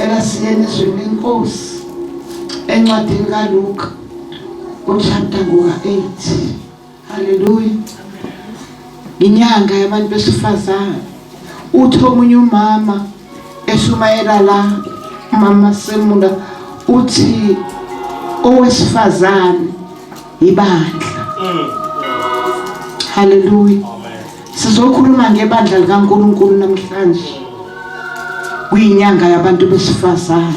Cela siyeni ezwini lenkosi encwadini kaLuka uchapter ngoka-8. Haleluya. Inyanga yabantu besifazane. Uthi omunye umama eshumayela la umama Semula uthi owesifazane ibandla. Haleluya. Sizokhuluma ngebandla likaNkuluNkulu namhlanje. Kuyinyanga yabantu besifazane.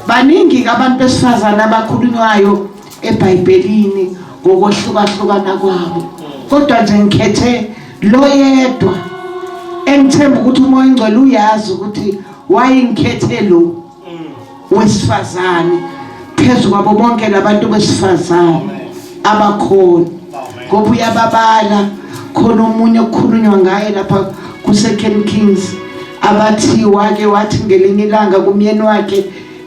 Baningi abantu besifazane abakhulunywayo eBhayibhelini ngokwehlukahlukana kwabo. Kodwa nje ngikhethe lo yedwa engithemba ukuthi uMoya oNgcwele uyazi ukuthi wayengikhethe lo wesifazane phezu kwabo bonke labantu besifazane abakhona ngoba uyababala khona omunye okukhulunywa ngaye lapha ku-Second Kings abathi wake wathi ngelinye ilanga kumyeni wakhe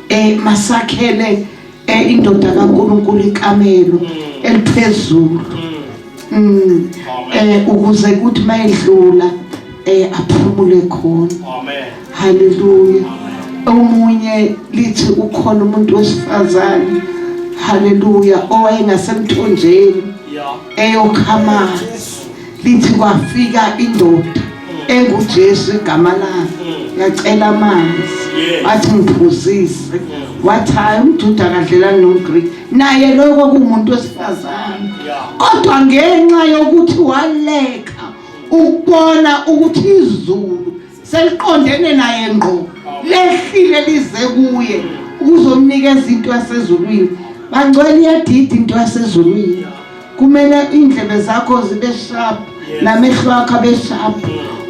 eh masakhele eh indoda kaNkuluNkulu ikamelo eliphezulu eh ukuze kuthi mayidlula eh aphumule khona. Amen. Haleluya. Omunye lithi ukhona umuntu wesifazane, haleluya, owayengasemthonjeni eyokha amanzi. Lithi kwafika indoda enguJesu igama layo, yacela amanzi, wathi ngiphuzise. Wathi hayi, umJuda akadlelani nomGreek. Naye loyo kwakuwumuntu wesifazane, kodwa ngenxa yokuthi waleka ukubona ukuthi izulu seliqondene naye ngqo, lehlile lize kuye ukuzomnikeza into yasezulwini. Bangcwele, iyadida into yasezulwini. Kumele indlebe zakho zibe sharp namehlo akho abe sharp,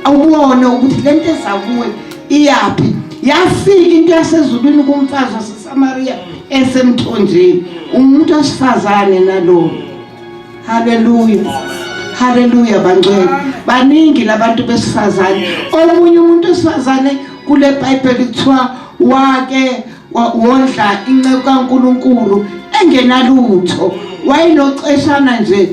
ubone ukuthi lento eza kuwe iyaphi. Yafika into yasezulwini kumfazi waseSamaria esemthonjeni, umuntu wesifazane nalo. Haleluya, haleluya bangcwele. Baningi labantu besifazane. Omunye umuntu wesifazane kule Bible kuthiwa wake wondla inceku kaNkuluNkulu engenalutho, wayenoceshana nje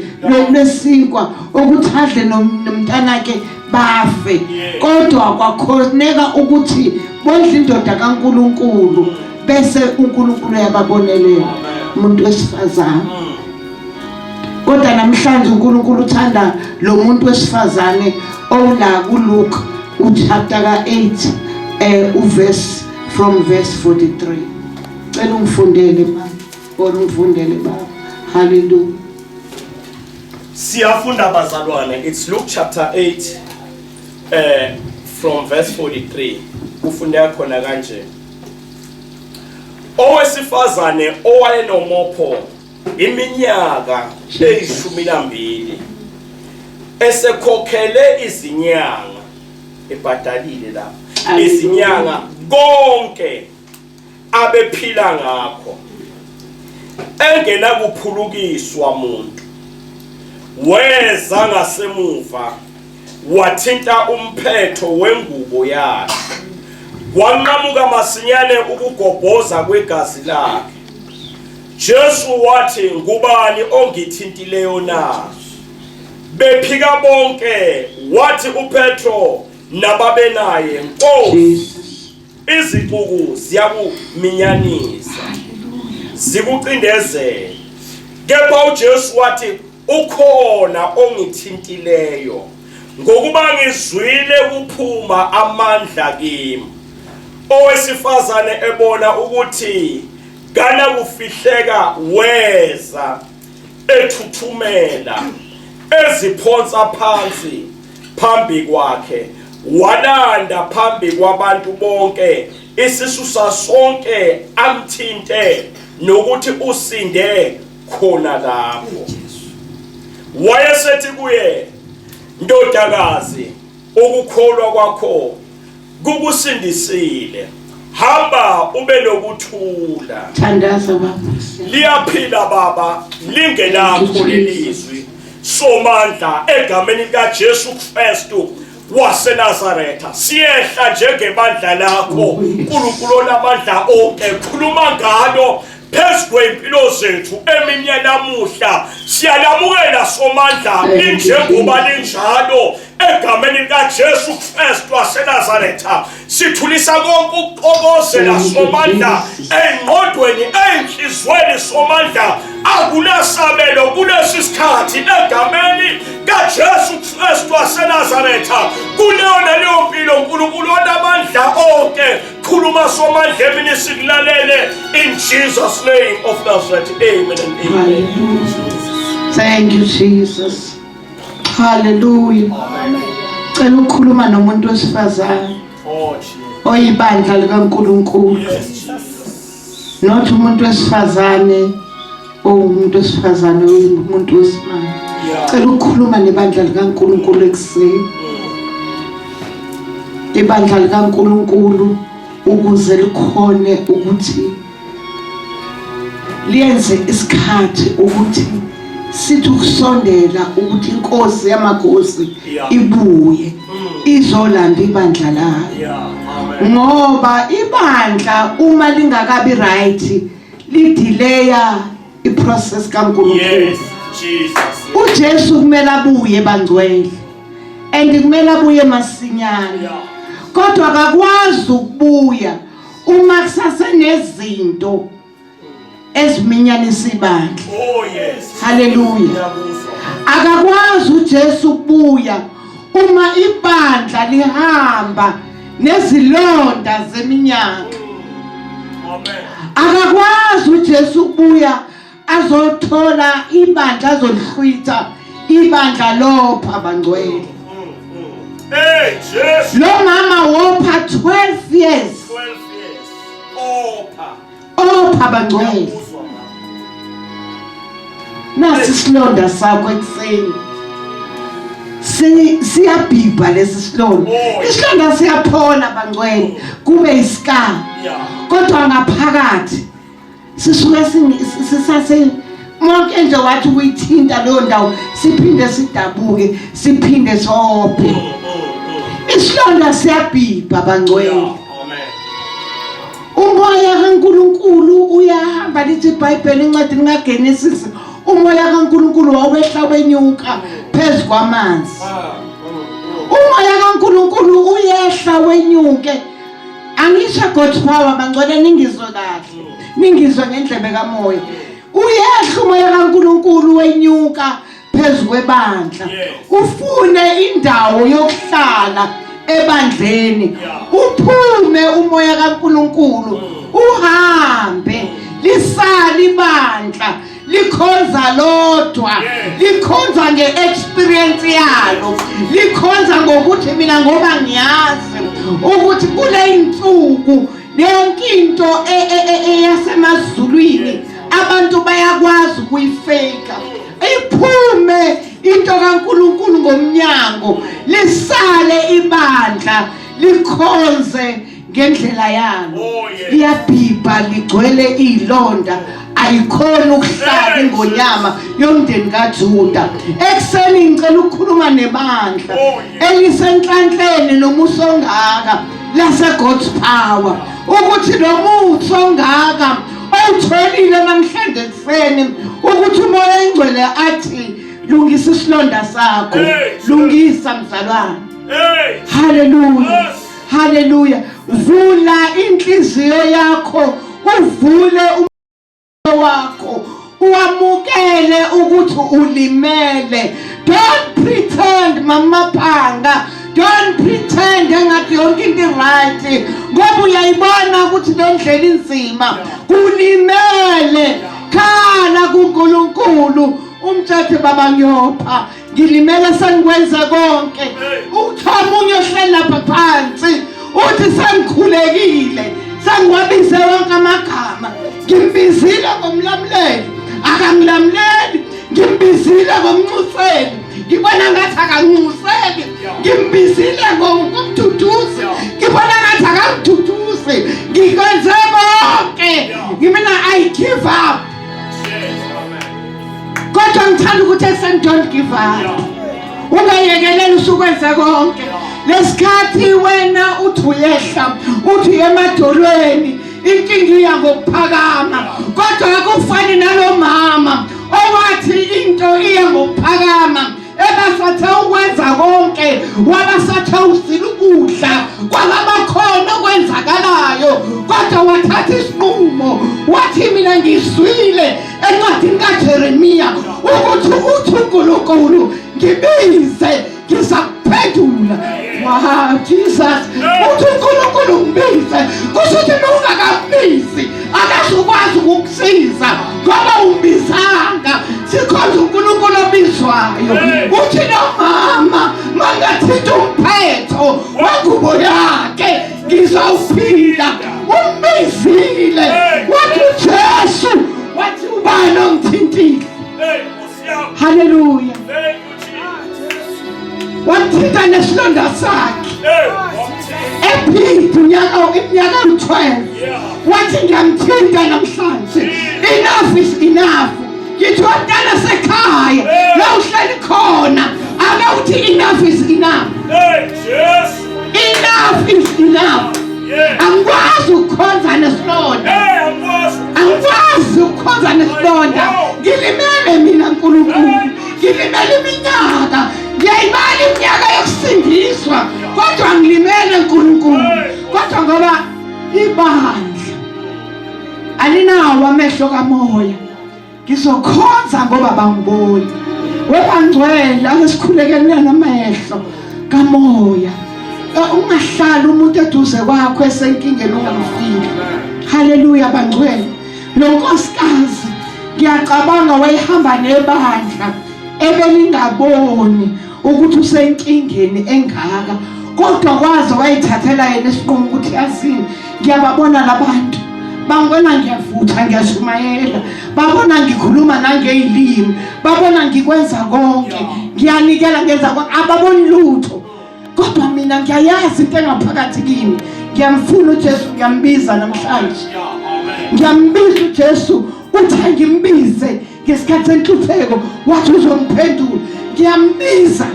lwesinkwa ukuthi adle nomntanakhe bafe, kodwa kwakhoneka ukuthi bondle indoda kaNkuluNkulu bese uNkulunkulu uyababonelela umuntu wesifazane. Kodwa namhlanje uNkulunkulu uthanda lo muntu wesifazane owula kuLuke uchapter ka8 uverse from verse 43. Cela ungifundele ma or ungifundele baba. Hallelujah. Siyafunda bazalwane, it's Luke chapter 8 from verse 43. Kufundeka khona kanje. Owesifazane owayenomopho iminyaka eyi-12 esekhokhele izinyanga, ebhadalile lapha izinyanga konke abephila ngakho, engenakuphulukiswa muntu, weza ngasemuva wathinta umphetho wengubo yakhe, wanqamuka masinyane ukugobhoza kwegazi lakhe. Jesu wathi, ngubani ongithintileyo na? Bephika bonke, wathi uPetro nababenaye, Nkosi, izixuku ziyakuminyanisa zikucindezela. Kepha uJesu wathi, ukhona ongithintileyo, ngokuba ngizwile kuphuma amandla kimi. Owesifazane ebona ukuthi kanakufihleka, weza ethuthumela, eziphonsa phansi phambi kwakhe, walanda phambi kwabantu bonke isisusa sonke amthinte nokuthi usinde khona lapho. Wayesethi kuye, ndodakazi, ukukholwa kwakho kukusindisile, hamba ube nokuthula. Thandaza baba. Liyaphila baba, lingelakho lelizwi somandla, egameni likaJesu Kristu waseNazaretha siyehla njengebandla lakho, Nkulunkulu onamandla onke, khuluma ngalo. Phezu kwempilo zethu emini yanamuhla siyalamukela somandla linjengoba linjalo egameni likaJesu Kristu waseNazaretha. Sithulisa konke ukuxokozela somandla engqondweni, enhlizweni somandla, akunasabelo kulesi sikhathi egameni kaJesu Kristu waseNazaretha. Kuleyo naleyo mpilo uNkulunkulu onamandla onke, khuluma somandla emini sikulalele, in Jesus name of Nazareth, amen and amen. Hallelujah. Thank you Jesus. Hallelujah. Cela ukukhuluma nomuntu wesifazane. Oh Jesus. Oyibandla likaNkuluNkulu. Yes Jesus. Not umuntu wesifazane owumuntu wesifazane umuntu wesimame. Cela ukukhuluma nebandla likaNkuluNkulu ekuseni. Ibandla likaNkuluNkulu ukuze likhone ukuthi liyenze isikhathi ukuthi sithi ukusondela ukuthi inkosi yamakhosi ibuye izolanda ibandla layo, ngoba ibandla uma lingakabi right lidelaya iprocess kaNkulunkulu. Yes Jesus. uJesu kumele abuye bangcwele, and kumele abuye masinyane, kodwa akakwazi ukubuya uma kusasenezinto eziminyanisa ibandla. Oh yes. Haleluya. Ngiyakuzwa. Akakwazi uJesu ukubuya uma ibandla lihamba nezilonda zeminyaka. Amen. Akakwazi uJesu ukubuya azothola ibandla azolihlwitha ibandla lopha bangcwele. Hey Jesu. Lo mama wopha 12 years. 12 years. Opha. Opha bangcwele. Ngiyakuzwa baba. Nasi isilonda sakho ekuseni. Siyabhibha lesi silonda. Oh. Isilonda siyaphola bangcwele, kube iscar. Kodwa ngaphakathi sisuke sisase monke nje wathi ukuyithinta leyo ndawo siphinde sidabuke, siphinde sophe. Isilonda siyabhibha bangcwele. Amen. Umoya kaNkuluNkulu uyahamba, lithi iBhayibheli incwadi likaGenesis, umoya kaNkuluNkulu wawehla wenyuka phezu kwamanzi. Umoya kaNkuluNkulu uyehla wenyuke. Angisho God's power bangcwele, ningizwe kahle, ningizwe ngendlebe kamoya. Uyehla umoya kaNkuluNkulu wenyuka phezu kwebandla, ufune indawo yokuhlala ebandleni. Uphume umoya kaNkuluNkulu uhambe, lisali ibandla likhonza lodwa, likhonza ngeexperience yalo, likhonza ngokuthi mina ngoba ngiyazi ukuthi kule insuku yonke into eyasemazulwini abantu bayakwazi ukuyifake, iphume into kaNkuluNkulu ngomnyango, lisale ibandla likhonze ngendlela yalo. Oh, yes. Liyabhibha, ligcwele izilonda, ayikhona ukuhlala ingonyama yomndeni kaJuda. Ekuseni ngicela ukukhuluma nebandla Oh, yes. elisenhlanhleni nomusa ongaka lase God's power, ukuthi lo musa ongaka owutholile namhlanje ekuseni, ukuthi umoya oyingcwele athi lungisa isilonda sakho. Hey. Lungisa mzalwane. Hey. Haleluya. Yes. Haleluya. Vula inhliziyo yakho, uvule umoya wakho, uwamukele ukuthi ulimele. Don't pretend mama Phanga, don't pretend engathi yonke into right, ngoba uyayibona ukuthi le ndlela inzima. Ulimele, khala kuNkulunkulu, umthethe baba ngiyopha, ngilimele, sengikwenza konke. Uthi omunye ohleli lapha phansi uthi sengikhulekile, sengiwabize wonke amagama, ngimbizile ngomlamuleli, akangilamuleli, ngimbizile ngomnxuseli, ngibona ngathi akanginxuseli, ngimbizile ngomduduzi, ngibona ngathi akangiduduzi, ngikwenze konke, ngimina I give up. Yes. Amen. Kodwa ngithanda ukuthi ekuseni, don't give up, ungayekeleli usukwenze konke. Lesikhathi wena uthi uyehla, uthi uye emadolweni. Inkinga iya ngokuphakama, kodwa akufani nalomama owathi into iya ngokuphakama ebasathe ukwenza konke, wabasathe usila ukudla kwababakhona okwenzakalayo, kodwa wathatha isinqumo wathi mina ngizwile encwadini kaJeremiya ukuthi uthi uNkulunkulu ngibize ngizakuphendula. Wow, Jesus, uthi uNkulunkulu ngibize, kusho ukuthi uma ungakambizi akazukwazi ukukusiza ngoba umbizanga. Sikhonza uNkulunkulu obizwayo. Uthi nomama mangathinta umphetho wengubo yakhe ngizawuphila. Umbizile, wathi uJesu, wathi ubani ongithintile? Haleluya. Wathinta nesilonda sakhe ephitha unyaka iminyaka ewu-12, wathi ngiyamthinta namhlanje, enough is enough. Ngithi wantana sekhaya la uhleli khona, ake uthi enough is enough. Enough is enough. Angikwazi ukukhonza nesilonda, angikwazi ukukhonza nesilonda. Ngilimele mina Nkulunkulu, ngilimele iminyaka, ngiyayibala iminyaka yokusindiswa, kodwa ngilimele Nkulunkulu. Kodwa ngoba ibandla alinawo amehlo kamoya, ngizokhonza ngoba bangiboni. Webangcwele, ake sikhulekeleni amehlo kamoya. Ungahlali umuntu eduze kwakho esenkingeni ungamfiki. Haleluya bangcwele. Lo nkosikazi ngiyacabanga wayehamba nebandla ebelingaboni ukuthi usenkingeni engaka, kodwa kwaze wayithathela yena isinqumo ukuthi yazini, ngiyababona labantu bangibona ngiyavutha, ngiyashumayela, babona ngikhuluma nangeyilimi, babona ngikwenza konke, ngiyanikela, ngenza konke, ababoni lutho, kodwa mina ngiyayazi into engaphakathi kimi. Ngiyamfuna uJesu, ngiyambiza namhlanje, ngiyambiza uJesu. Uthe ngimbize ngesikhathi senhlupheko, wathi uzongiphendula. Ngiyambiza.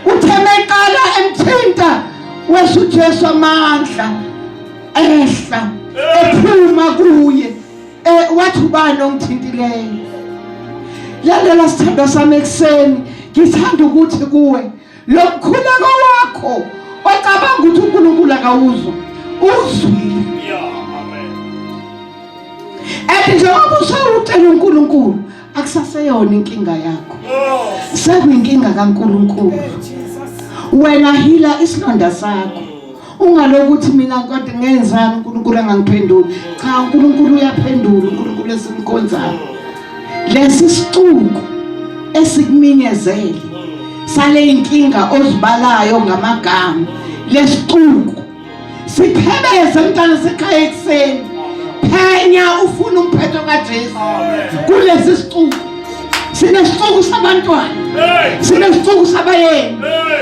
Uthe meqala emthinta wesu uJesu, amandla ehla ephuma kuye. Wathi ubani ongithintileyo? Lalela sithandwa sami, ekuseni ngithanda ukuthi kuwe lo mkhuleko wakho ocabanga ukuthi uNkulunkulu akawuzwa, uzwile. And njengoba usawucela uNkulunkulu, akusaseyona inkinga yakho, sekuyinkinga kaNkulunkulu. Wena hila isilonda sakho, ungalokuthi mina kodwa ngenzani uNkulunkulu angangiphenduli. Cha, uNkulunkulu uyaphendula, uNkulunkulu esimkhonzayo. Lesi sicuku esikuminyezele sale inkinga ozibalayo ngamagama, lesicuku siphebeze mntana sekhaya ekuseni, phenya ufuna umphetho kaJesu kulesi sicuku. Sinesicuku sabantwana, sinesicuku sabayeni,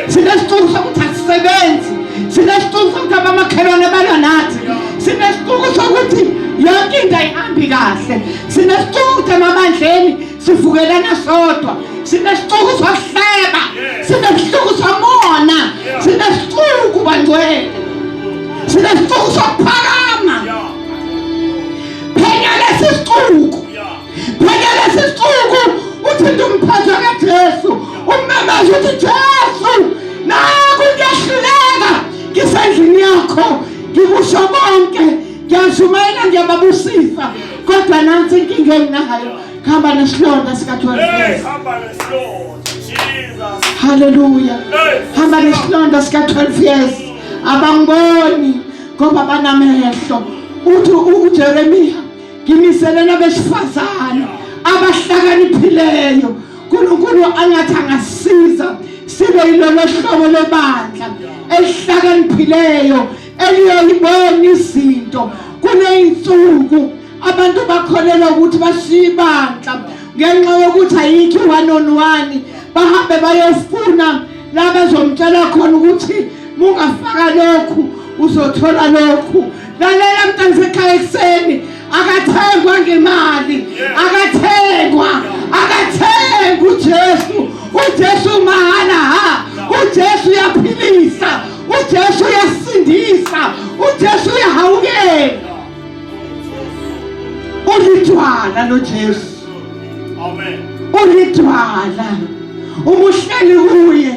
sinesicuku sokuthi asisebenzi, sinesicuku sokuthi abamakhelwane balwa nathi, sinesicuku sokuthi yonke into ayihambi kahle, sinesicuku ukuthi emabandleni sivukelana sodwa, sinesicuku sokuhleba, sinesicuku somona, sinesicuku bangcwele, sinesicuku sokuphakama. Phenya lesi sicuku, phenya lesi sicuku, uthinta umphetho kaJesu, ummemeze uthi Jesu, naku ngiyahluleka, ngisendlini yakho, ngikusho konke, ngiyashumayela, ngiyababusisa, kodwa nansi inkinga enginayo, hamba nesilonda sika-12 years. Hamba nesilonda. Jesus. Haleluya. Hamba nesilonda sika-12 years. Abangiboni ngoba banamehlo. Uthi uJeremiya, ngimisele nabesifazane abahlakaniphileyo. uNkulunkulu angathi angasiza sibe yilolo hlobo lwebandla elihlakaniphileyo eliyoyibona izinto. Kuney'nsuku abantu bakholelwa ukuthi bashiye ibandla ngenxa yokuthi ayikho i-one on one, bahambe bayofuna la bazomtshela khona ukuthi mungafaka lokhu uzothola lokhu. Lalela mntansekhaya ekuseni, akathengwa ngemali, akathengwa, akathengwa uJesu. uJesu mahala ha. Ujesu uyaphilisa, uJesu uyasindisa, uJesu uyahawukela. Ulidwala lo Jesu. Amen. Ulidwala. Uma uhleli kuye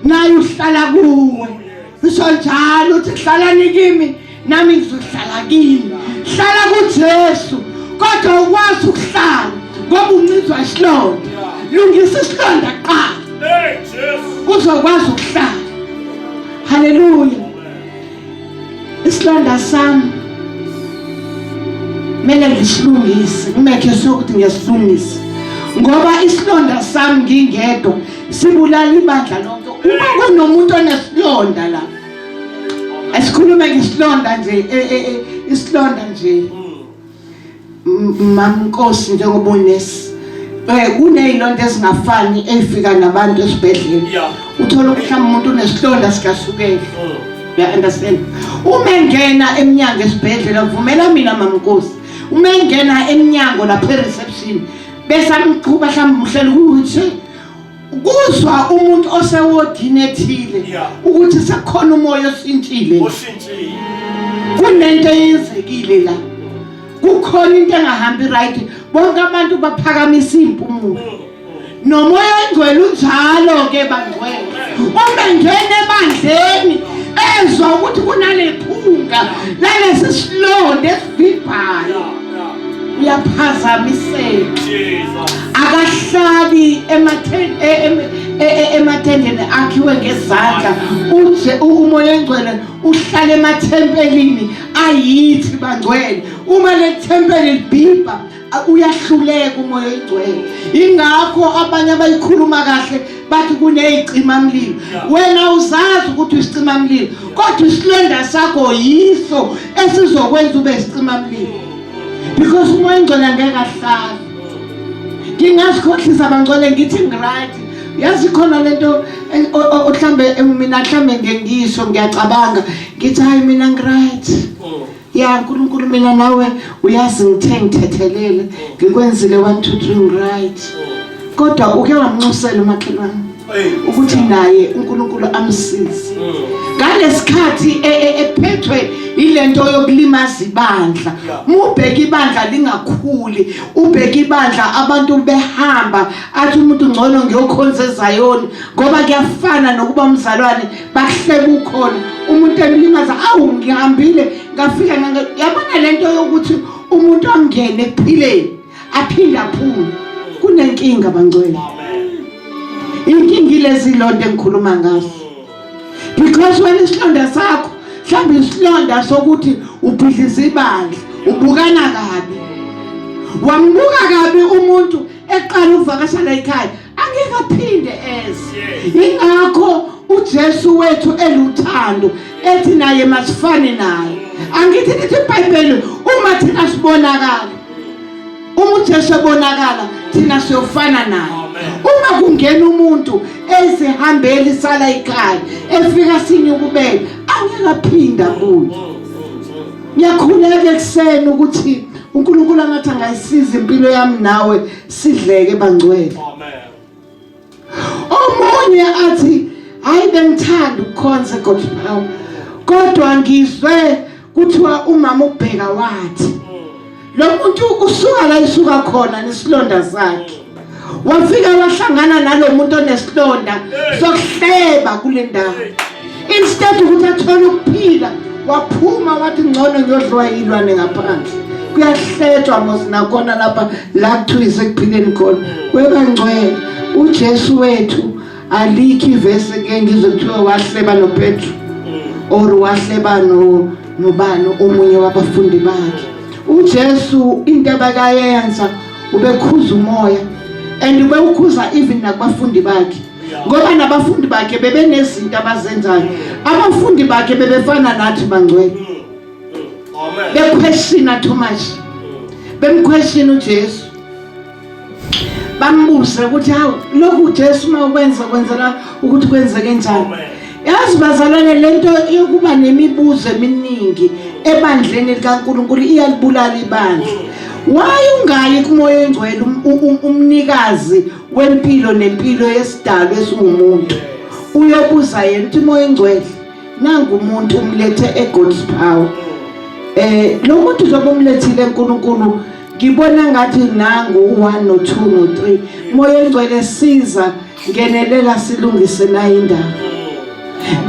naye uhlala kuwe. Isho njalo uthi hlalani kimi nami ngizohlala kini. Hlala kuJesu kodwa ukwazi ukuhlala ngoba uncizwa isilonda. Lungisa isilonda kuqala. Hey Jesu. Uzokwazi ukuhlala. Haleluya. Isilonda sami kumele ngisilungise ngimekhe sure ukuthi ngiyasilungisa ngoba isilonda sami ngingedwa sibulala ibandla lonke uma kunomuntu onesilonda la esikhulume ngesilonda nje e, e, e, isilonda nje mamnkosi njengoba unesi eh kunezilonda ezingafani ezifika nabantu esibhedlela uthola ukuthi mhlawumbe umuntu unesilonda sikasukela mm. you understand uma engena emnyango esibhedlela vumela mina mamnkosi uma engena emnyango lapha e-reception bese amqhuba mhlawumbe uhleli kuwheelchair kuzwa umuntu osewodini ethile ukuthi sekukhona umoya oshintshile oshintshile kunento eyenzekile la kukhona into engahambi right bonke abantu baphakamisa impumulo nomoya oyingcwele unjalo ke bangcwele uma engena ebandleni ezwa ukuthi kunalephunga lalesi silonda esivimbayo uyaphazamiseka akahlali e, e, e, emathendeni akhiwe ngezandla uze umoya engcwele uhlale emathempelini ayithi bangcwele uma le thempeli libhibha uyahluleka umoya oyingcwele ingakho abanye abayikhuluma kahle bathi kuneyicimamlilo wena uzazi ukuthi usicimamlilo kodwa isilonda sakho yiso esizokwenza ube isicimamlilo because umoya oyingcwele angeke ahlale ngingazikhohlisa abangcwele ngithi ngiright yazi khona lento mhlambe mina mhlambe ngengisho ngiyacabanga ngithi hayi mina ngiright mm. Ya uNkulunkulu mina nawe uyazi ngithe ngithethelele ngikwenzile 1 2 3 right. Kodwa uke wamnxusela umakhelwane ukuthi naye uNkulunkulu amsize. Ngalesikhathi e, e, ephethwe ilento yokulimaza ibandla. Mubheka ibandla lingakhuli, ubheka ibandla abantu behamba athi umuntu ngcono ngiyokhonza eZayoni ngoba kuyafana nokuba umzalwane bahleba ukhona umuntu emlimaza awu ngihambile ngafika yabona lento yokuthi umuntu angene ekuphileni aphinde aphume kunenkinga bangcwele inkinga ilezi lonto engikhuluma ngazo because wena isilonda sakho mhlawumbe isilonda sokuthi ubhidliza ibandla ubukana kabi wambuka kabi umuntu eqala ukuvakasha la ekhaya angeke aphinde eze ingakho uJesu wethu eluthando ethi naye masifane naye angithi lithi iBhayibheli uma thina sibonakala uma uJesu ebonakala thina siyofana naye uma kungena umuntu ezihambeli sala ekhaya efika sinyukubele angeke aphinde abuye ngiyakhuleka ekuseni ukuthi uNkulunkulu angathi angayisiza impilo yami nawe sidleke bangcwele Amen. Omunye athi hayi bengithanda ukukhonza God's power kodwa ngizwe kuthiwa umama ubheka wathi lo muntu usuka la isuka khona nesilonda sakhe wafika wahlangana nalo muntu onesilonda sokuhleba kule ndawo instead ukuthi athole ukuphila waphuma wathi ngcono ngiyodliwa yilwane ngaphandle kuyahletshwa mos nakhona lapha la kuthiwa isekuphileni khona webangcwele uJesu wethu alikho ivesi ke ngizwe kuthiwa wahleba noPetru or wahleba no nobani omunye wabafundi bakhe uJesu into abakayenza ubekhuza umoya and ubewukhuza even nakubafundi bakhe ngoba nabafundi bakhe bebenezinto abazenzayo abafundi bakhe bebefana nathi bangcwele bequestiona too much bemquestiona uJesu bambuze ukuthi hawu lokhu uJesu uma ukwenza kwenzela ukuthi kwenzeke njani yazi bazalwane lento yokuba nemibuzo eminingi ebandleni likaNkuluNkulu iyalibulala ibandla why ungayi kumoya oyingcwele um, um, um, umnikazi wempilo nempilo yesidalwa esiwumuntu uyobuza yena uthi moya ingcwele nangu umuntu umlethe eGod's power eh lo muntu zobe umlethile eNkulunkulu Ngibona ngathi nangu u1 no2 no3. Moya ongcwele siza ngenelela silungise nayo indaba.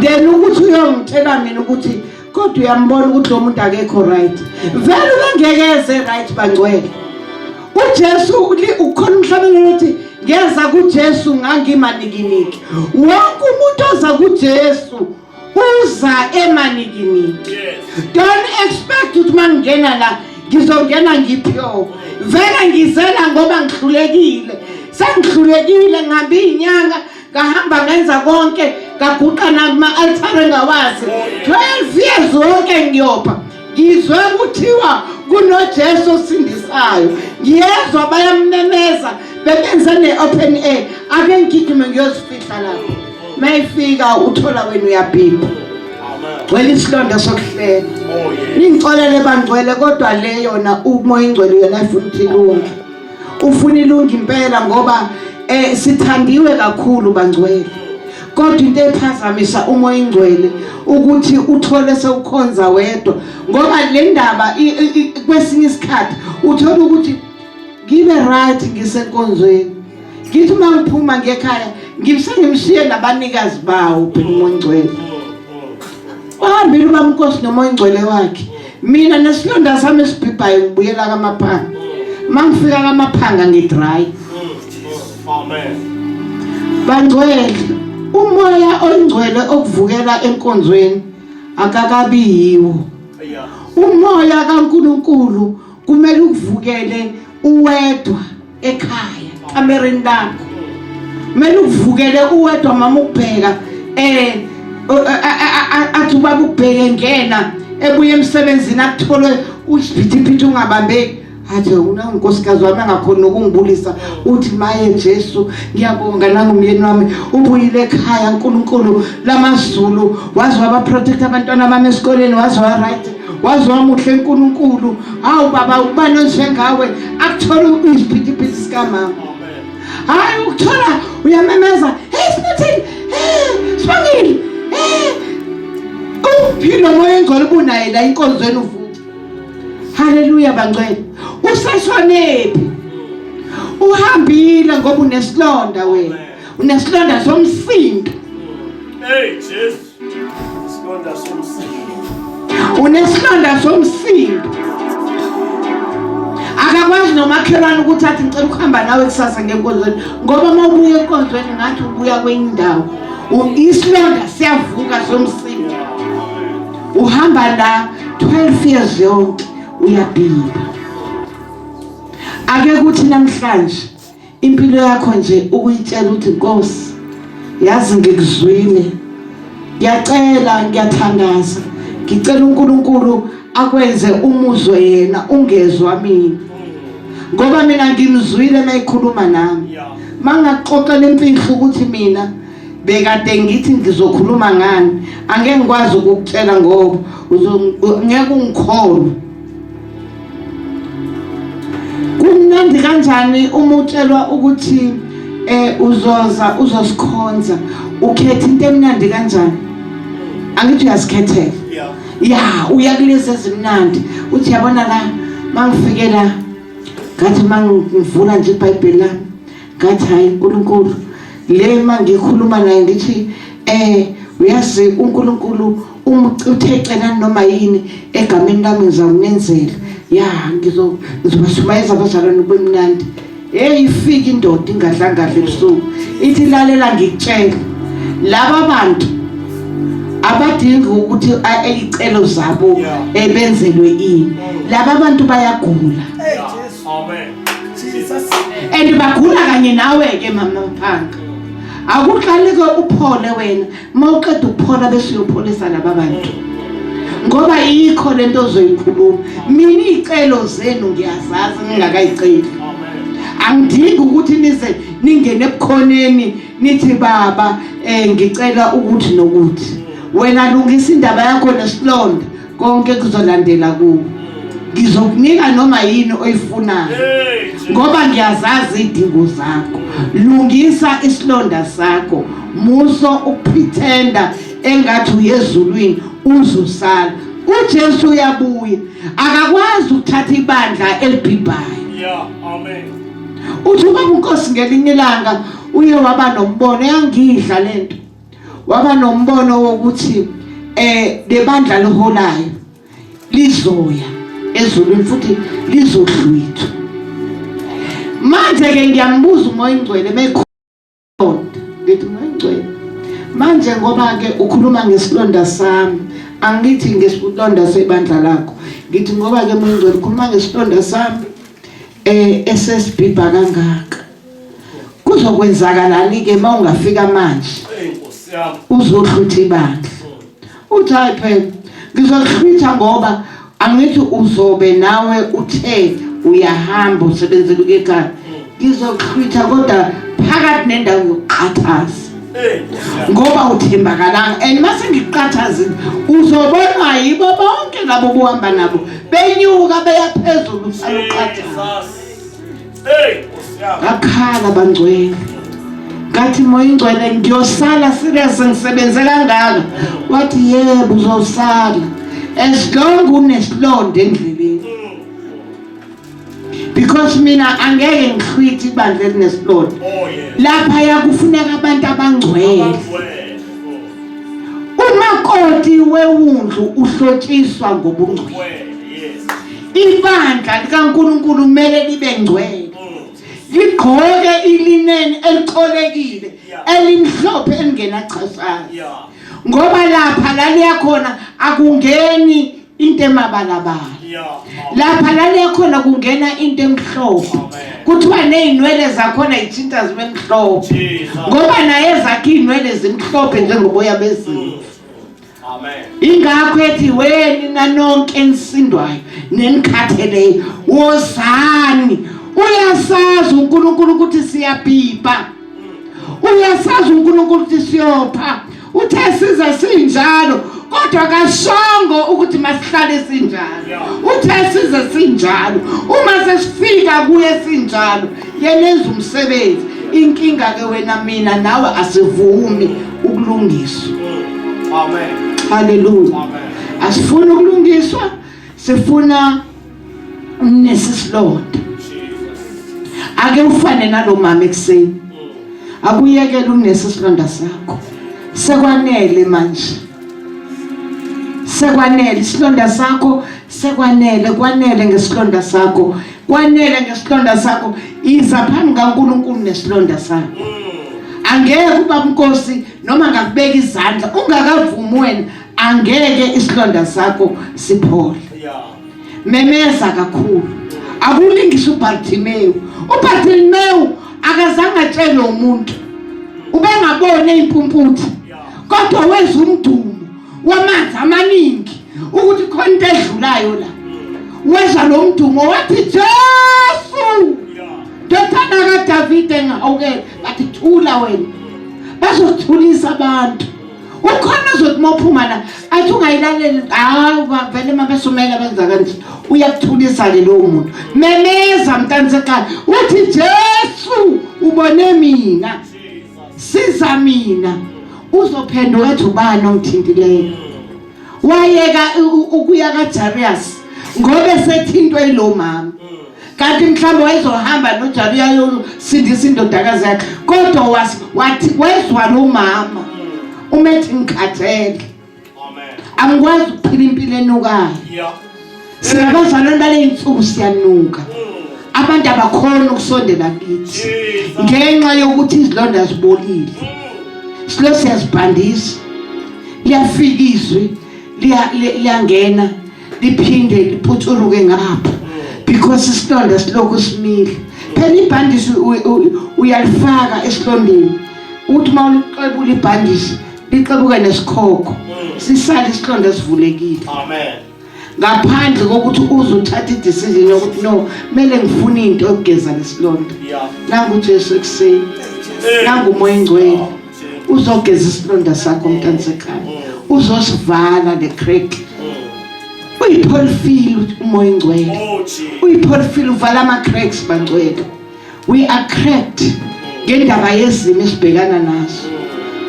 Then ukuthi uyongitshela mina ukuthi kodwa uyambona ukuthi lo muntu akekho right. Vele ubengeke eze right bangcwele. UJesu ukhona umhlabelelo uthi ngeza kuJesu ngangimanikiniki. Wonke umuntu oza kuJesu uza emanikiniki. Don't expect ukuthi mangingena la ngizongena ngipure. Vele ngizela ngoba ngihlulekile. Sengihlulekile ngihambe izinyanga ngahamba ngenza konke ngaguqa nakuma-altare ngawazi 12 years wonke ngiyopha ngizwe kuthiwa kunoJesu osindisayo ngiyezwa bayamemeza bebenze ne-open air ake ngigijime ngiyozifihla lapho mayifika uthola wena uyabhibha gcwele isilonda sokuhlela oh, ningixolele bangcwele kodwa le yona umoya ingcwele yona ifuna ukuthi ilunge ufuna ilunge impela ngoba eh sithandiwe kakhulu bangcwele kodwa into ephazamisa umoya ingcwele ukuthi uthole sewukhonza wedwa ngoba le ndaba kwesinye isikhathi uthola ukuthi ngibe right ngisenkonzweni ngithi uma ngiphuma ngekhaya ngimsengimshiye nabanikazi bawo phela umoya ingcwele uhambile ubaba uNkosi nomoya ingcwele wakhe mina nesilonda sami esibhibhayo ngibuyela kamaphanga mangifika kamaphanga ngidry Amen. Bangcwele, umoya oyingcwele okuvukela enkonzweni akakabi yiwo. Umoya kaNkuluNkulu kumele ukuvukele uwedwa ekhaya, kamereni lakho. Kumele ukuvukele uwedwa mama ukubheka eh athi ubaba ukubheke ngena ebuye emsebenzini akuthole usiphithiphithi ungabambeki athi unankosikazi wami angakhoni nokungibulisa uthi maye Jesu ngiyabonga nangumyeni wami ubuyile ekhaya uNkulunkulu lamazulu waze waba protect abantwana bami esikoleni waze wa right waze wamuhle uNkulunkulu hawu baba ubani onjengawe akuthola isiphithiphithi sikamama hayi ukuthola uyamemeza hey Sinathini hey Sibongile hey uphi lo moya engcwele ubunaye la inkonzweni uvuka Haleluya bangcwele. Usashonephi? Uhambile ngoba unesilonda wena. Unesilonda somsindo. Hey Jesu. Isilonda somsindo. Unesilonda somsindo. Akakwazi nomakhelwane ukuthi athi ngicela ukuhamba nawe kusasa ngenkonzweni ngoba uma ubuya enkonzweni ngathi ubuya kwenye indawo. Isilonda siyavuka somsindo. Uhamba la 12 years yonke uyabhibha ake kuthi namhlanje impilo yakho nje ukuyitshela ukuthi Nkosi yazi ngikuzwile ngiyacela ngiyathandaza ngicela uNkulunkulu akwenze umuzwe yena ungezwa mina ngoba mina ngimzwile mayikhuluma nami mangaxoxela imfihlo ukuthi mina bekade ngithi ngizokhuluma ngani angeke ngikwazi ukukutshela ngoba ngeke ungikholwe kumnandi kanjani uma utshelwa ukuthi eh uzoza uzosikhonza ukhetha into emnandi kanjani angithi uyazikhethela ya uya kulezi ezimnandi uthi yabona la mangifike la ngathi mangivula nje iBhayibheli lami ngathi hayi uNkulunkulu le mangikhuluma naye ngithi eh uyazi uNkulunkulu uthe celani noma yini egameni lami ngizawunenzela ya ngizobashumayeza abazalwane kube mnandi hey ifika indoda ingadlangadla ebusuku ithi lalela ngikutshela laba bantu abadingi ukuthi iy'celo zabo ebenzelwe ini laba bantu bayagula Amen. Jesus. And bagula kanye nawe ke mama Mphanga. Akuqale ke uphole wena, mawuqeda ukuphola bese uyopholisa laba bantu. Ngoba yikho lento ozoyikhuluma. Mina izicelo zenu ngiyazazi ngingakayiceli. Angidingi ukuthi nize ningene ebukhoneni nithi baba eh ngicela ukuthi nokuthi. Wena lungisa indaba yakho nesilonda. konke kuzolandela kuwe ngizokunika noma yini oyifunayo ngoba ngiyazazi idingo zakho lungisa isilonda sakho muso ukupretenda engathi uyezulwini uzosala uJesu uyabuya akakwazi ukuthatha ibandla elibhibhayo. Yeah, amen. Uthi ubaba uNkosi ngelinye ilanga uye waba nombono yangidla lento. Waba nombono wokuthi eh lebandla liholayo lizoya ezulwini futhi lizohlwithwa. Manje ke ngiyambuza uMoya Ingcwele mekhona ngithi Moya Ingcwele manje ngoba ke ukhuluma ngesilonda sami angithi ngesilonda sebandla lakho ngithi ngoba ke Moya Ingcwele ukhuluma ngesilonda sami eh esesibhibha kangaka kuzokwenzakalani ke mawungafika manje uzohlutha ibandla uthi hayi phela ngizokuhlwitha ngoba angithi uzobe nawe uthe uyahamba usebenzela ukuya ekhaya ngizokuhlwitha kodwa phakathi nendawo yokuqhathaza ngoba uthembakalanga and mase ngiqhathazile uzobonwa yibo bonke labo bohamba nabo benyuka beya phezulu usaloqhathaza Ngakhala bangcwele. Ngathi moya ingcwele ngiyosala serious ngisebenze kangaka. Wathi yebo uzosala. As long unesilonda endleleni. Because mina angeke ngihlwithe ibandla elinesilonda. Oh, Lapha yakufuneka abantu abangcwele. Umakoti wewundlu uhlotshiswa ngobungcwele. Ibandla likaNkulunkulu kumele libe ngcwele. Ligqoke ilineni elicolekile, elimhlophe elingenachashaza. Ngoba lapha la liya khona akungeni into emabalabala. Lapha la liya khona kungena into emhlophe. Kuthiwa nezinwele zakhona ithinta zibe mhlophe. Ngoba naye ezakhe izinwele zimhlophe njengoboya bezimvu. Amen. Ingakho ethi weni nanonke enisindwayo nenikhatheleyo wozani. Uyasazi uNkulunkulu ukuthi siyabhibha. Uyasazi uNkulunkulu ukuthi siyopha. Uthe size sinjalo kodwa kashongo ukuthi masihlale sinjalo. Uthe size sinjalo. Uma sesifika kuye sinjalo yena enza umsebenzi. Inkinga ke wena mina nawe asivumi ukulungiswa. Amen. Haleluya. Amen. Asifuni ukulungiswa, sifuna nesisilonda. Jesus. Ake ufane nalomama ekuseni. Akuyekele unesisilonda sakho. Sekwanele manje. Sekwanele isilonda sakho, sekwanele, kwanele ngesilonda sakho. Kwanele ngesilonda sakho. Iza phambi kaNkulunkulu nesilonda sakho. Angeke ubaba Nkosi noma ngakubeka izandla ungakavumi wena angeke isilonda sakho siphole memeza kakhulu akulingisa uBartimewu uBartimewu akazange atshele umuntu ubengabone impumputhe kodwa weza umdumo wamanzi amaningi ukuthi khona into edlulayo la weza lo mdumo wathi Jesu ndodana kaDavide ngihawukele bathi thula wena bazothulisa abantu ukhona ozothi uma uphuma la athi ungayilaleli hawu vele uma besumela benza kanje uyakuthulisa-ke lowo muntu memeza mntanisekhaya uthi jesu ubone mina siza mina uzophenduka ethi ubani ongithintileyo wayeka ukuya kaJarius ngoba esethintwe yilo mama kanti mhlawumbe wayezohamba noJariya yosindisa indodakazi yakhe kodwa wathi wezwa lo mama uma ethi ngikhathele angikwazi ukuphila impilo enukayo singabazalwane baley'nsuku siyanuka abantu abakhona ukusondela kithi ngenxa yokuthi izilonda zibolile silo siyazibhandisa liyafika izwi liyangena liphinde liputsuluke ngapha because isilonda silokhu simile phela ibhandishi uyalifaka esilondeni uthi uma uliqebula ibhandishi lixebuke nesikhokho sisale isilonda sivulekile amen ngaphandle kokuthi uze uthathe i-decision yokuthi no kumele ngifune into yokugeza lesilonda nangu uJesu ekuseni nangu umoya ingcwele uzogeza isilonda sakho mntansekhaya uzosivala le crack uyipholifile umoya ingcwele oh, uyipholifile uvala ama cracks bangcwele we are cracked ngendaba yezimo esibhekana nazo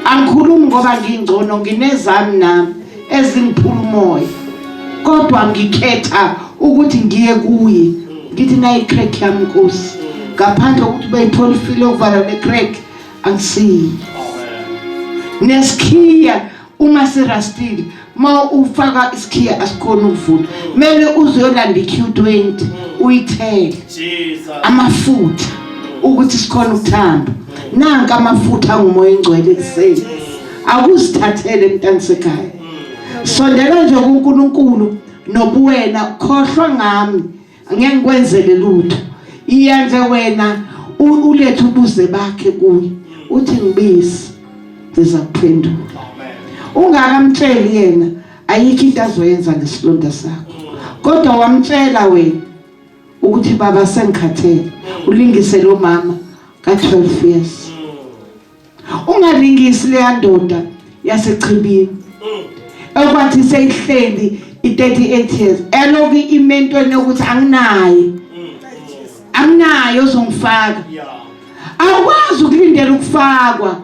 angikhulumi ngoba ngingcono nginezami nami ezingiphula umoya kodwa ngikhetha ukuthi ngiye kuye Ngithi nayi crack yami Nkosi. Ngaphandle kokuthi bayithola ifile ukuvala le crack angisiyi. Nesikhiya uma sirastile uma ufaka isikhiya asikhona ukuvula kumele uzoyolanda i-Q20 uyithele amafutha ukuthi sikhona ukuthamba nanka amafutha angumoya engcwele ekuseni akuzithathele mntanisekhaya sondela nje kuNkulunkulu nobuwena khohlwa ngami angeke ngikwenzele lutho iya nje wena ulethe ubuze bakhe kuye uthi ngibisi ngiza kuphendula ungakamtsheli yena ayikho into azoyenza ngesilonda sakho kodwa wamtshela wena ukuthi baba sengikhathele ulingise lo mama ka-12 years Ungalingisi leya ndoda yasechibini. Okwathi seyihleli i-38 years elokhu ime entweni yokuthi anginaye. Anginaye ozongifaka. Awukwazi ukulindela ukufakwa.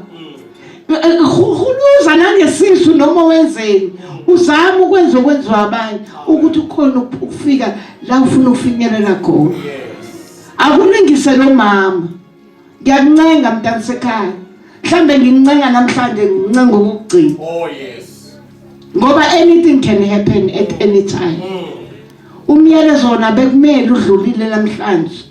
Huluza nangesisu noma wenzeni. Uzama ukwenza okwenziwa abanye ukuthi ukhona ukufika la ufuna ukufinyelela khona. Akulingise lo mama. Ngiyakuncenga mntanisekhaya. Mhlambe ngincenga namhlanje ngincenga okugcina. Oh yes. Ngoba anything can happen at any time. Umyalezo wona bekumele udlulile namhlanje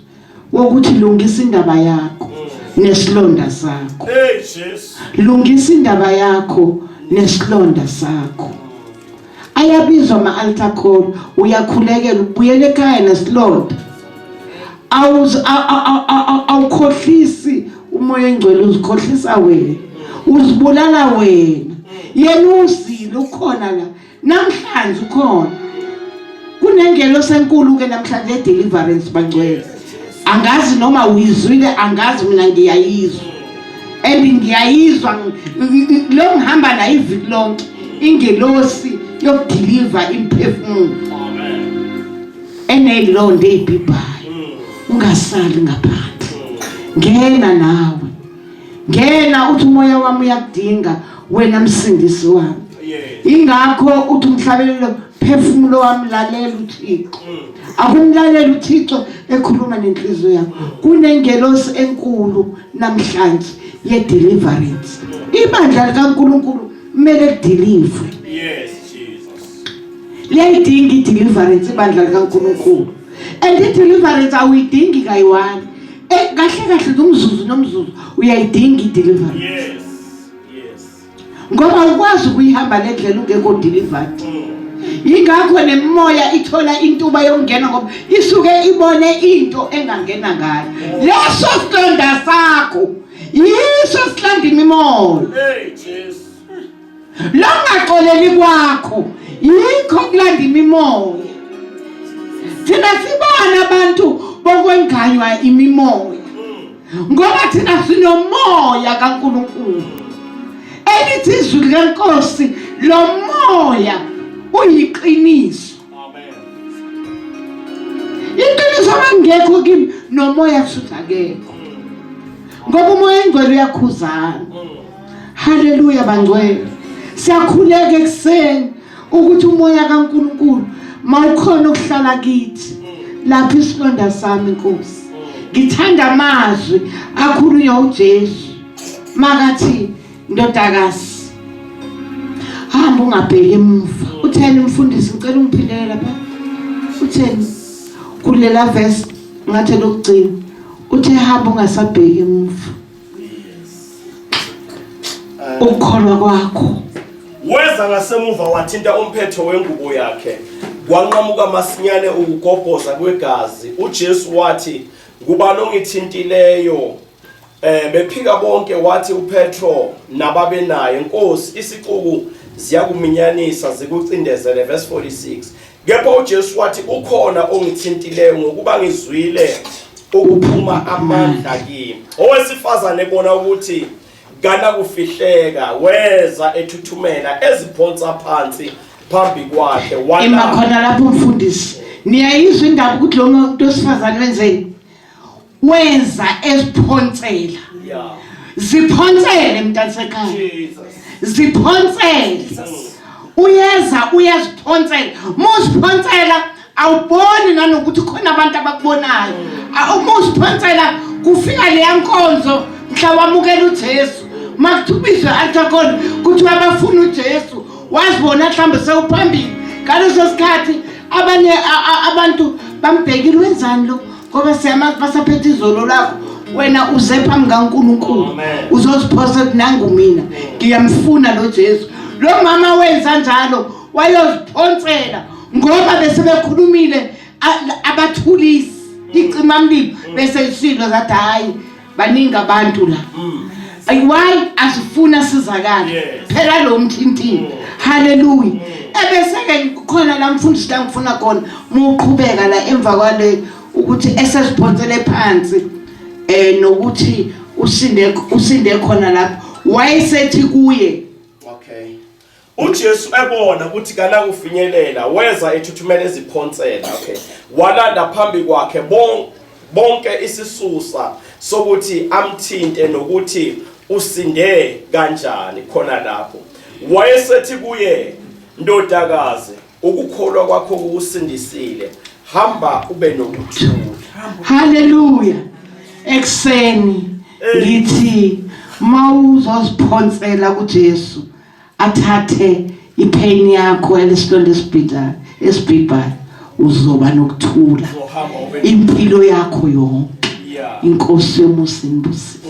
wokuthi lungisa indaba yakho nesilonda sakho. Hey Jesu. Lungisa indaba yakho nesilonda sakho. Ayabizwa ama altar call uyakhulekela ubuyele ekhaya nesilonda. Awukhohlisi umoya engcwele uzikhohlisa wena. Uzibulala wena. Yena uzile ukhona la. Namhlanje ukhona. Kunengelosi enkulu ke namhlanje deliverance bangcwele. Angazi noma uyizwile angazi mina ngiyayizwa. And ngiyayizwa lo ngihamba nayo iviki lonke ingelosi yokudeliver imphefumulo. Eneyilonda eyibhibhayo. Ungasali ngaphandle. Ngena nawe. Ngena uthi umoya wami uyakudinga wena msindisi wami. Ingakho uthi umhlabelelo phefumulo wami lalela uThixo. Akumlalela uThixo ekhuluma nenhliziyo yakho. Kunengelosi enkulu namhlanje ye deliverance. Ibandla likaNkuluNkulu kumele lideliver. Yes Jesus. Liyayidinga i-deliverance ibandla likaNkuluNkulu. And i-deliverance awuyidingi kayi-one. Eh kahle kahle nomzuzu nomzuzu uyayidinga i-deliverance. Yes. Yes. Ngoba ukwazi ukuyihamba le ndlela ungekho delivered. Yingakho nemimoya ithola intuba yokungena ngoba isuke ibone into engangena ngayo. Leso silonda sakho yiso silanda imimoya. Hey Jesu. Longaxoleli kwakho yikho kulanda imimoya. Thina sibona abantu bokwenganywa imimoya. Ngoba thina sinomoya kaNkulunkulu. Elithi izwi lenkosi lo moya uyiqiniso. Amen. Iqiniso mangekho kimi nomoya futhi akekho. Ngoba umoya engcwele uyakhuzana. Haleluya bangcwele. Siyakhuleka ekuseni ukuthi umoya kaNkuluNkulu mawukhona ukuhlala kithi lapha isilonda sami Nkosi. Ngithanda amazwi akhulunywa uJesu makathi ndodakazi hamba ungabheki emuva. Utheni umfundisi ngicela ungiphindele lapha. Utheni kulela verse ngathi lokugcina uthe hamba ungasabheki emuva. Ukukholwa kwakho. Weza ngasemuva wathinta umphetho wengubo yakhe, kwanqamuka masinyane ukugobhoza kwegazi. UJesu wathi, ngubani ongithintileyo? Eh bephika bonke wathi uPetro nababenaye, Nkosi, isixuku ziyakuminyanisa zikucindezele. Verse 46. Kepha uJesu wathi, ukhona ongithintileyo ngokuba ngizwile ukuphuma amandla kimi. Owesifazane ebona ukuthi kanakufihleka weza ethuthumela eziphonsa phansi phambi kwakhe wala Ima khona lapho mfundisi. Niyayizwa indaba ukuthi lo muntu wesifazane wenzeni? Wenza eziphonsela. Yeah. Ziphonsele mntasekhaya. Jesus. Ziphonsele. Uyeza uyaziphonsela. Muziphonsela Awuboni nanokuthi khona abantu abakubonayo. Uma uziphonsela kufika leya nkonzo mhla wamukela uJesu. Makuthubizwe altar call kuthiwa abafuna uJesu wazibona mhlawumbe sewuphambili ngaleso sikhathi abanye abantu bambhekile wenzani lo ngoba siyamazi basaphethe izolo lakho wena uze phambi kaNkulunkulu uzoziphosa ukuthi nangu mina ngiyamfuna lo Jesu lo mama wenza njalo wayoziphonsela ngoba bese bekhulumile abathulisi icimamlilo bese isilo zathi hayi baningi abantu la why asifuna sizakale phela lo mthintini haleluya ebese ke khona la mfundisi la ngifuna khona muqhubeka la emva kwale ukuthi esesiphonsele phansi eh nokuthi usinde usinde khona lapho wayesethi kuye okay uJesu ebona ukuthi kanakufinyelela weza ethuthumela eziphonsela okay walanda phambi kwakhe bonke isisusa sokuthi amthinte nokuthi usinde kanjani khona lapho wayesethi kuye ndodakazi ukukholwa kwakho kukusindisile hamba ube nokuthula haleluya ekseni ngithi mawuzoziphonsela kuJesu athathe ipain yakho yalesilonda esibhidayo esibhibhayo uzoba nokuthula impilo yakho yonke inkosi yomusa inibusise.